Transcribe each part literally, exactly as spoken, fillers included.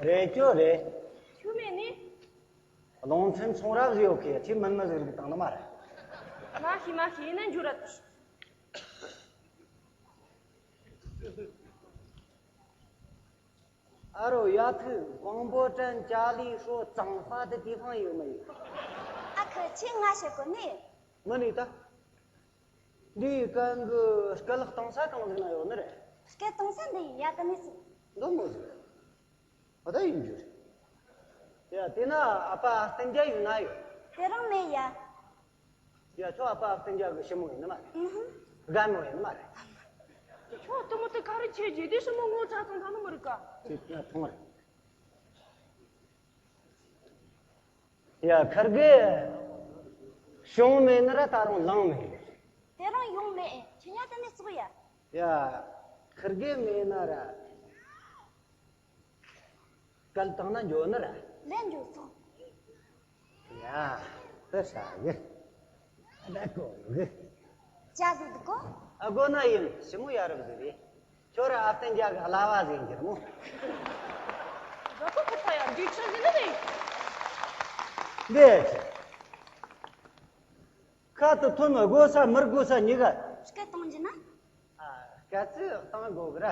རེད་ཅོ་རེད། ཆུ་མེད་ནི། རླུང་འཕྲིན་ཚོང་ར་ཟིག་ཡོད་ཁེ་ཁྱི་མིན་མི་ཟིག་རིག་བཏང་ནི་མ་རེད། མ་ཤི་མ་ཤི་ཡིན་ན་འཇུ་ར་ཏུ། ཨ་རོ་ཡ་ཐུ་ཀོང་པོ་ཀྲན་ཅ་ལི་ཧྲོ་གཙང་པ་དེ་དེ་ཕང་ཡོད་མི་ཡོད། ཨ་ཁུ་ཁྱི་ང་ཤི་གོ་ནི། མི་ནི་ད། འདིའི་གན་གི་སྐད་ལག་གཏོང་ས་གང་ཟིག་ན་ཡོད་ནི་རེད། སྐད་གཏོང་ས་འདི་ཡིན་ཡ་ད་ནི་སི། འདི་མོ་ཟིག་རེད། ཨ་ད་ཡིན་རྒྱུ་རེད། ཡ་དེ་ན་ཨ་ཕ་ཨ་སྟན་རྒྱ་ཡོད་ན་ཡོད། དེ་རང་མེད་ཡ། ཡ་ཁྱོད་ཨ་ཕ་ཨ་སྟན་རྒྱ་གི་ཞི་མོ་ཡིན་ནི་མ་རེད། ཨུ་ཧུ། རྒན་མོ་ཡིན་ནི་མ་རེད། ཁྱོད་ལྟད་མོ་དེ་ག་རེ་བྱེད་རྒྱུ་དེ་ཞི་མོ་ངོ་ཚ་ཚང་ཐང་ནི་མི་རིག་ག་ཅིག་ཡ་ཐོང་རེད། ཡ་ཁར་གི་བྱུང་མེད་ན་ར་ད་རུང་ལངས་མེད། དེ་རང་ཡོང་མེད་ཨེ་ཁྱི་ཉག་དེ་ནས་བཙོག་ཡ། ཡ་ཁར་གི་མེད་ན་ར། སྐད་བཏང་ན་འགྱོ་ནི་ར། ལན་འགྱོ་སོང་། ཡ། དེ་ཧྲ་གི། ཨ་ད་གོ་གི། ཅག་གི་འདུག་གོ། ཨ་གོ་ན་ཡིན་ཞི་མོ་ཡ་རབས་ཟིག་རེད། ཁྱོད་ར་ཨ་བསྟན་རྒྱ་གི་གླ་བ་ཟིག་འགྱུར་མོ། ར་ཐོ་ཁོ་ཐ་ཡ་འདི་ཆ་ཟིན་ནི་རེད། འདི་ཆ། ཁ་དུ་ཐོན་མི་དགོས་ས་མི་དགོས་ས་གཉིས་ཀ། སྐད་གཏོང་རྒྱུ་ན། ཨ། སྐད་ཚིག་གཏོང་དགོས་གི་ར།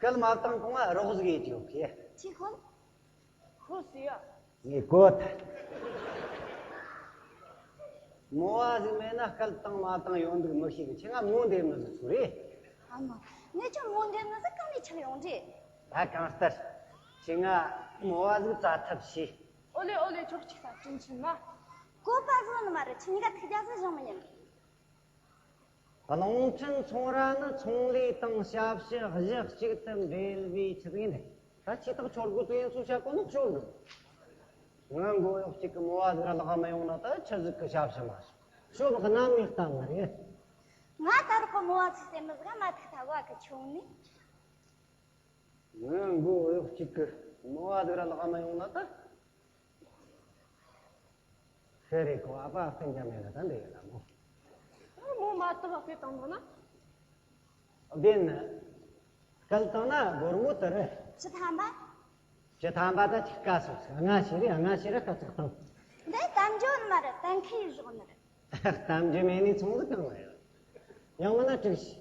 སྐད་མ་བཏང་གོང་ང་རོགས་ཟིག་ཡེད་ཀྱི་ཡོད་གི། ཅི་ཧོན། ཧོ་སི་ཡ། ངས་གོ་ཐལ། མོ་བ་ཟིག་མེད་ན་སྐད་བཏང་མ་བཏང་ཡོང་འདུག་མི་ཤེས་གི། ཁྱེད་ང་མོ་འདེབས་ནི་ཟིག་ཚུ་རེད། ཨ་མ། ངས་ཁྱོད་མོ་འདེབས་ནི་ཟིག་གང་ནས་ཆགས་ཡོང་རེད། ད་གང་ལྟར། ཁྱེད་ང་མོ་བ་ཟིག་བཙལ་ཐབས་བྱོས། ཨོ་ལེ་ཨོ་ལེ་ཁྱོད་ཅིག་ད་དྲིན་ཆེན་མ། བཀོད་པ་བཟོ་ནི་མ་རེད། ཁྱེད་གཉིས་ཀ་ཐུགས་རྒྱལ་ཟིག་བཞེངས་མི་ཉན། རླུང་འཕྲིན་ཚོང་ར་ནི་ཚོང་ལས་དང་ཞབས་ཞུ་གཞི་གཅིག་ཏུ་འབྲེལ་བའི་ཆེད་ཡིན། ད་ཆེ་ཐག་ཆོད་དགོས་དུས་ཡིན་སུ་བཤད་གོ་ནི་ཆོད་དགོས། ང་མགོ་གཡོག་གཅིག་གི་མོ་བ་ཟིག་ར་ལག་མ་ཡོང་ན་ད་ཆི་ཟིག་གི་ཞབས་ཞུ་མ་ཞུ་ཤོབ་གནམ་མེད་གཏམ་མ་རེད། ང་ད་རག་གི་མོ་བ་ཚོས་སེམས་མི་ཟིག་མ་ཐུག་ཐ་བ་གི་ཆུང་ནི། ང་མགོ་གཡོག་གཅིག་གི་མོ་བ་ཟིག་ར་ལག་མ་ཡོང་ན་ད། ཤེས་རེད་ཁོ་ཨ་ཕ་ཨ་ཕ་འཇམ་ཡང་ན་ད་འདི་ཡོད་ལ་མོ། མོ་མ་བཏུབ་པ་སྐད་བཏང་འདུག་ན། བདེན་ནི། སྐད་བཏང་ན་སྒོར་མོ་དུ་རེད། བཅུ་ཐམ་པ། བཅུ་ཐམ་པ་ད་ཅིག་དཀའ་སོང་ཟིག་སྔ་ཕྱི་རེད་སྔ་ཕྱི་རེད་སྐད་ཅིག་བཏང་། འདི་གཏམ་རྒྱུད་མ་རེད་གཏན་འཁེལ་བཞག་ནི་རེད། གཏམ་རྒྱུད་མེད་ནི་ཚོང་ཟིག་གང་ལ་ཡོད། ཡང་མིན་ན་དྲུག་ཤི།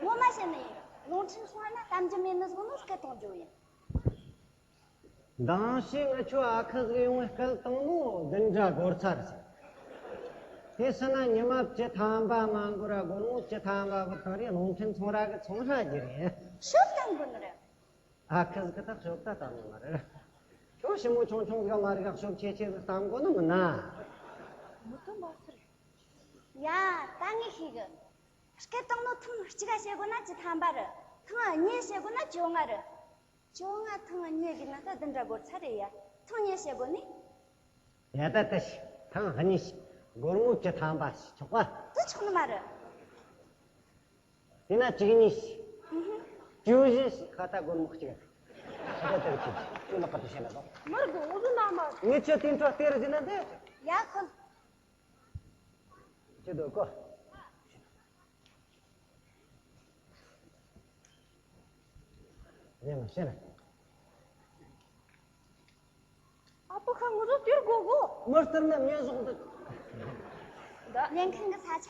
ངོ་མ་བཤད་ནི་ཡིན། རླུང་འཕྲིན་ཚོང་ན་གཏམ་རྒྱུད་མེད་ནི་ཟིག་ནོ་སྐད་གཏོང་རྒྱུ་ཡིན། མདང་ཞིག་ང་ཁྱོད་ཨ་ཁུ་ཟིག་ཡོང་བའི་སྐད་བཏང་ནོ་བདུན་ཕྲག་འགོར་ཚར་ཟིག་དེ་སྲིད་ན་ཉི་མ་བཅུ་ཐམ་པ་མ་འགོར་ར་སྒོར་མོ་བཅུ་ཐམ་པ་བུད་བཏང་རེ་རླུང་འཕྲིན་ཚོང་ར་གི་ཚོང་ཧྲ་རྒྱུ་རེད། ཤོབ་བཏང་དགོས་ནི་རེད། ཨ་ཁུ་ཟིག་གི་ཐག་ཤོབ་ད་བཏང་ནི་མ་རེད། ཁྱོད་ཞི་མོ་ཆུང་ཆུང་ཟིག་མ་རེད་ག་ཤོབ་ཆེ་ཆེ་ཟིག་བཏང་དགོས་ནི་མིན་ན། མི་དོན་པ་སུ་རེད། ཡ་ད་ངས་ཤེས་གི་སྐད་བཏང་ནོ་ཐེངས་གཅིག་ག་བཤད་དགོས་ན་བཅུ་ཐམ་པ་རེད། ཐེངས་གཉིས་བཤད་དགོས་ན་བཅོ་ལྔ་རེད། བཅོ་ལྔ་ཐེངས་གཉིས་བགོས་ན་ད་བདུན་ཕྲག་འགོར་ཚར་རེད་ཡ། ཐེངས་གཉིས་བཤད་དགོས་ནི། ཡ་ད་ད་ཤི། ཐེངས་གཉིས་ཤི། སྒོར་མོ་བཅུ་ཐམ་པ་ཤི་ཆོག་པ། དེ་ཆོག་ནི་མ་རེད། དེ་ན་བཅུ་གཉིས་ཤི། ཨུ་ཧུ། བཅུ་བཞི་ཤི་ཁ་ད་སྒོར་མོ་གཅིག་རེད། ཤི་ད་དེར་ཁྱེད་ཁྱོད་ལ་ཁ་ཏུ་བཤད་ན་དོ། མར་གོ་འུ་ཟུ་ན་མ། ངས་ཁྱོད་དེ་འཕྲོ་སྟེར་ཟིན་ན་འདི། ཡ་ཁོ། ཁྱོད་དོ་ཀོ། རེད་མ་ཤེས་ན། ཨ་ཕོ་ཁ་ངུ་ཟོ་སྟེར་གོ་གོ། མི་སྟེར་ན་ངས་ཟོག་འདུག་ད་ཉན་མཁན་གི་ས་ཆ།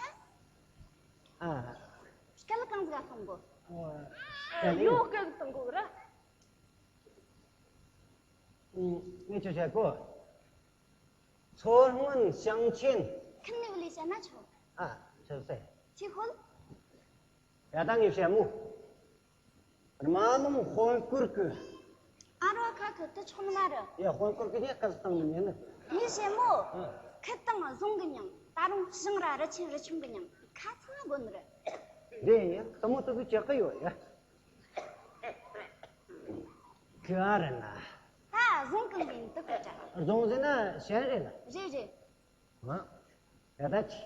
ཨ། སྐལ་གང་ཟིག་གཏོང་གོ། ཨ། ཡོ་སྐལ་གཏོང་གོ་ར། ངས་ཆོ་བྱ་གོ། མཚོ་སྔོན་ཞིང་ཆེན། ཁྱིམ་ནས་བུ་ལས་བཤད་ན་ཆོག་ཨ། ཆོ་སེ། ཅི་ཧོལ། ཡ་ད་ངས་བཤད་མོ། རྨ་ལུང་དཔོན་སྐོར་གི་ཨ་རོ་ཁ་ཁི་དུ་ཆོག་ནི་མ་རེད། ཡ་དཔོན་སྐོར་གི་ནས་སྐལ་བཏང་ནི་མིན་ནི། ངས་བཤད་མོ། ཨ། ཁི་དང་བཟུང་གི་མྱང་ད་རུང་ཞིང་ར་རི་ཆེན་རི་ཆུང་གི་མྱང་ཁ་ཚང་དགོ་ནི་རེད། རེད་ཡ་དུ་མོ་དུ་གི་ཅག་གི་ཡོད་ཡ། གི་ཨ་རེད་ན། ད་བཟུང་གི་མིན་དུ་གི་ད། བཟུང་ཟེར་ན་ཞན་རེད་ན། རེད་རེད། ང་། ཡ་ད་ཅི།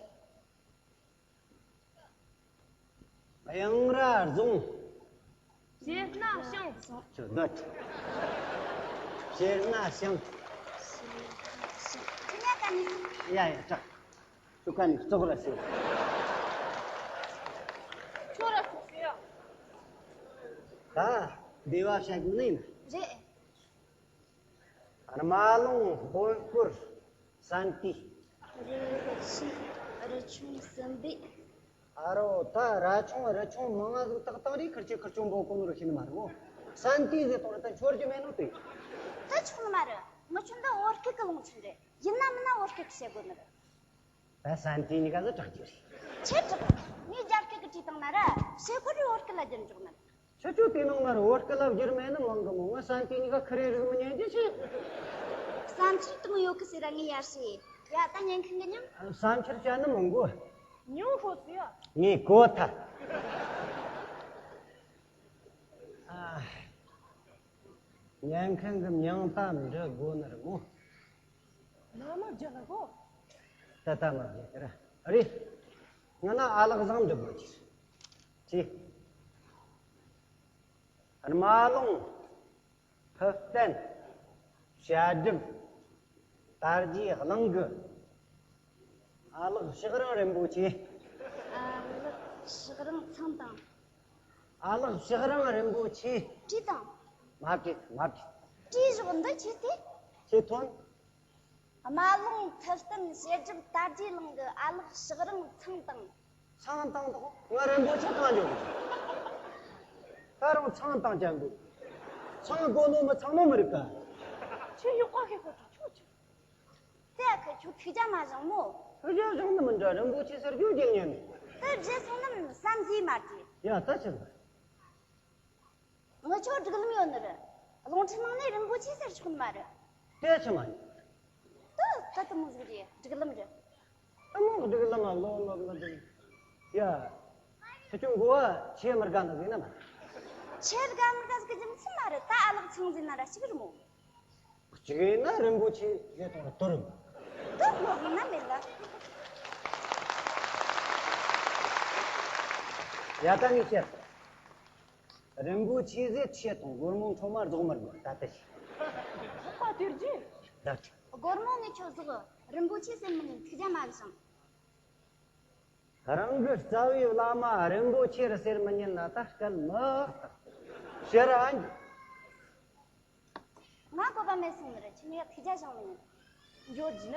གཡང་ར་བཟུང་། ཞེ་སྣ་ཤང་། ཆོ་འདོད། ཞེ་སྣ་ཤང་། ཁྱི་ཉག་ག་ནི། ཡ་ཡ་ཅག་ཆུ་ཁ་ནི་བཙོག་ར་ཟེར། ཆོ་ར་ཟེར་ཟེར་ཡ། ད་བདེ་བ་བྱ་དགོས་ནི་ཡིན། རེད། རྨ་ཀླུང་དཔོན་སྐོར་སན་ཏི། རི་ཆུང་རི་ཆུང་སུམ་པའི། ཨ་རོ། ད་ར་ཆུང་རི་ཆུང་མང་ང་ཟིག་བཏགས་བཏང་རེ་ཁིར་ཆེ་ཁིར་ཆུང་འབོ་གོ་ནོ་རུ་ཤི་ནི་མ་རེད་གོ། སན་ཏི་ཟེར་དང་རེ་ད་འཆོར་རྒྱུ་མེད་ནོ་དེ། ད་ཆོག་ནི་མ་རེད། ངི་ཆུང་ད་བོད་སྐད་གི་ལུང་ཆེན་རེད། ཡིན་ན་མིན་ན་བོད་སྐད་གི་བཤད་དགོས་ནི་རེད། ད་སན་ཏི་གཉིས་ཀ་ཟིག་དྲག་རྒྱུ་རེད། ཆེ་དྲག་ངས་རྒྱ་སྐད་གི་བྲིས་བཏང་ན་ར་བཤད་དགོས་རེད། བོད་སྐད་ལ་བསྒྱུར་འཇོག་ནི་རེད། ཁྱོད་ཚོ་དེ་ནང་ན་ར་བོད་སྐད་ལ་བསྒྱུར་མེད་ནི་མང་གི་མོ། ང་སན་ཏི་གཉིས་ཀ་ཁི་རེ་རིག་མི་ཉན་རྒྱུ་ཆེ། བསམ་འཆར་དང་ཡོད་གི་ཟེར་ར་ངས་ཡར་ཞེས། ཡ་ད་ཉན་མཁན་གི་མྱིང་། བསམ་འཆར་བྱ་ནི་མང་གོ། ཉུང་ཤོས་སུ་ཡ། ངས་གོ་ཐལ། ཨ། ཉན་མཁན་གི་མྱིང་ད་འབྲི་དགོས་ནི་རེད་མོ། ན་མ་བརྒྱ་ལ་གོ། ད་ད་མ་བརྒྱ་དེ་ར་རེད། ང་ན་ཨ་ལགས་བཟང་འབྲི་དགོས་ཀྱི་རེད། ཅི། རྨ་ཀླུང་། ཐུབ་བསྟན། བཤད་སྒྲུབ། དར་རྒྱས་གླིང་གི་ཨ་ལགས་ཕྱག་རིང་རིན་པོ་ཆེ། ཨ་ལགས་ཕྱག་རིང་ཚང་དང་། ཨ་ལགས་ཕྱག་རིང་རིན་པོ་ཆེ། བྲིས་དང་། མ་བྲིས་མ་བྲིས། བྲིས་བཞག་འདི་ཆེ་སྟེ། ཆེ་ཐོན། རྨ་ཀླུང་ཐུབ་བསྟན་བཤད་སྒྲུབ་དར་རྒྱས་གླིང་གི་ཨ་ལགས་ཕྱག་རིང་ཚང་དང་། ཚང་བཏང་དོ། ང་རིན་པོ་ཆེ་བཏང་འཇོག་གི། ད་རུང་ཚང་བཏང་ཅན་དགོས། ཚང་དགོས་ནོ་མི་ཚང་མོ་མི་རིག་ག། ཁྱོད་ཡག་པ་ཤེས་ཁོ་ཐག་ཆོད་ཆོད། དེ་ཨ་ཁུ་ཁྱོད་ཐུགས་རྒྱ་མ་བཞེངས་མོ། ཐུགས་རྒྱ་བཞེངས་ནི་མི་འདྲ། རིན་པོ་ཆེ་ཟེར་རྒྱུ་རྒྱུ་ཉན་ནི། དེ་རྗེས་སོང་ནམ་བསམ་གཟས་མ་བྲིས། ཡ་ད་ཕྱིར་ལ། ངི་ཆོ་སྒྲིག་ལམ་ཡོད་ནི་རེད། རླུང་འཕྲིན་ནང་ནས་རིན་པོ་ཆེ་ཟེར་ཆོག་ནི་མ་རེད། དེ་ཆི་མ་ཡིན། ད་ད་དུ་མོ་ཟིག་རེད། སྒྲིག་ལམ་རེད། ཨ་མོ་སྒྲིག་ལམ་ལོ་ལོ་ལོ་འདི། ཡ། ཁྱེད་ཆོ་མགོ་བ་ཆེ་མི་དགའ་ནི་ཟིག་ན་མ། ཆེ་དགའ་མི་དགའ་ཟིག་རྒྱུ་མཚན་མ་རེད། ད་ཨ་ལགས་ཚང་ཟིན་ན་ར་གཅིག་རེད་མོ། གཅིག་ཡིན་ན་རིན་པོ་ཆེ་ཟེར་དང་དོ་རུང་། དོ་མོ་ཡིན་ན་མེད་ལ། ཡ་ད་ངས་བཤད། རིན་པོ་ཆེ་ཟེར་ཆེ་དང་སྒོར་མོ་འཕྲོ་མ་རྫོགས་མི་དགོས་ད་ལྟ་ཞིག་ལྷག་པ་དེར་རྒྱུ། ད་ཅི། སྒོར་མོ་ངས་ཁྱོད་ཟོག་རིན་པོ་ཆེ་ཟེར་མི་ཉན། ཐུགས་རྒྱ་མ་བཞེངས། རང་གི་རྩ་བའི་བླ་མ་རིན་པོ་ཆེ་རུ་ཟེར་མི་ཉན་ན་ད་སྐད་མི་ལྟ། ཕྱིར་ཨ་འགྱོ། ང་བཀོད་པ་མེད་སོང་ནི་རེད། ཁྱེད་ངས་ཐུགས་རྒྱ་བཞེངས་མི་ཉན། འགྱོ་རྒྱུ་ན།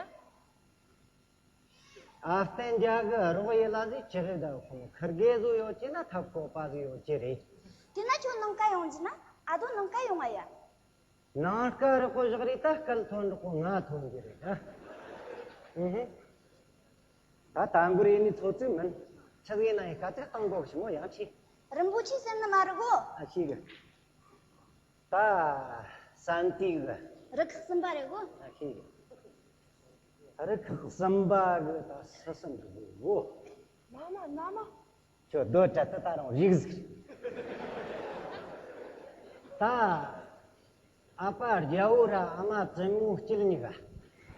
ཨ་བསྟན་རྒྱལ་གི་རོགས་ཡེ་ལ་ཟིག་ཆི་རེད། ད་ཁོང་ཁིར་གེ་བཟོ་ཡོད་ཀྱི་ན་ཐབས་བཀོད་པ་ཟིག་ཡོད་ཀྱི་རེད། དེ་ན་ཁྱོད་ནང་ཀ་ཡོང་རྒྱུ་ན་ཨ་དོ་ནང་ཀ་ཡོང་ཨ་ཡ། ནང་ཀ་རག་པོ་བཞག་རེད། ད་སྐལ་ཐོན་རག་པོ་ང་ཐོན་གྱི་རེད་ད། ཨུ་ཧུ། ད་ད་འགོར་ཡེ་ནི་ཚོ་ཚོད་མིན། ཆི་ཟིག་ཡིན་ན་ཡི་ཀ་ཚེག་བཏང་གོ་ཞི་མོ་ཡང་ཆི། རིན་པོ་ཆེ་ཟེར་ནི་མ་རེད་གོ། ཨ་ཤི་གི། ད་སན་ཏི་གི། རུ་ཁག་གསུམ་པ་རེད་གོ། ཨ་ཤི་གི། རུ་ཁག་གསུམ་པ་གི་ད་སུ་སུ་འདུག་གོ། མ་མ་མ་མ། ཁྱོད་རྡོ་བྲལ་དུ་ད་རུང་རིག་ཟིག་ད་ཨ་ཕ་རྒྱལ་བོ་ར་ཨ་མ་བཙུན་མོ་སྐྱིད་གཉིས་ཀ་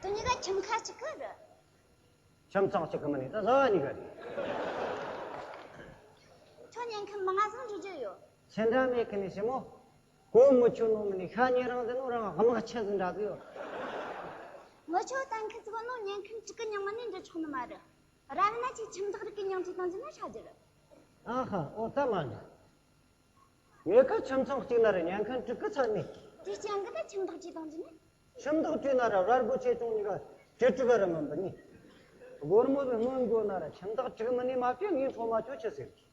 དེ་གཉིས་ཀ་ཁྱིམ་ཁ་གཅིག་གི་རེད། ཁྱིམ་ཚང་གཅིག་གི་མིན་ནི་ད་བཟའ་བ་གཉིས་ཀ་རེད། ཁྱོད་ཉན་མཁན་མང་ང་ཟིག་འགྲོ་རྒྱུ་ཡོད། ཤི་འདྲ་མེད་མཁན་ནི་ཞི་མོ། གོ་མི་ཆོད་ནོ་མིན་ནི་ཤ་ཉེ་རང་ཟེར་ནོ་རང་དམག་ཆེ་ཟིག་འདྲ་ཟིག་ཡོད། ངི་ཆོ་གཏན་འཁེལ་ཟིག་ནོ་ཉན་མཁན་གཅིག་གི་མྱིང་ང་ནི་འབྲི་ཆོག་ནི་མ་རེད། རབ་ན་ཅིག་ཁྱིམ་བདག་རིགས་ཀྱི་མྱིང་བྲིས་བཏང་རྒྱུ་ན་ཧྲ་རྒྱུ་རེད། ཨ་ཧ། ཨོ་ད་མ་འདྲ། ངེད་ཀ་ཁྱིམ་ཚང་གཅིག་ན་རེ་ཉན་མཁན་དྲུག་གི་ཚར་ནས། དེ་རྐྱེན་གྱིས་ད་ཁྱིམ་བདག་བྲིས་བཏང་རྒྱུ་ནི། ཁྱིམ་བདག་བྲིས་ན་ར་ར་སྒོ་ཆེ་ཆུང་གཉིས་ཀ་དྲུག་དྲུག་ག་ར་མིན་པ་ནི། སྒོར་མོ་ཟིག་སྔོན་དགོས་ན་ར་ཁྱིམ་བདག་དྲུག་མིན་ནི་མ་བྱས་ངས་འཕྲོ་མ་ཆོད་ཆི་ཟེར་གི།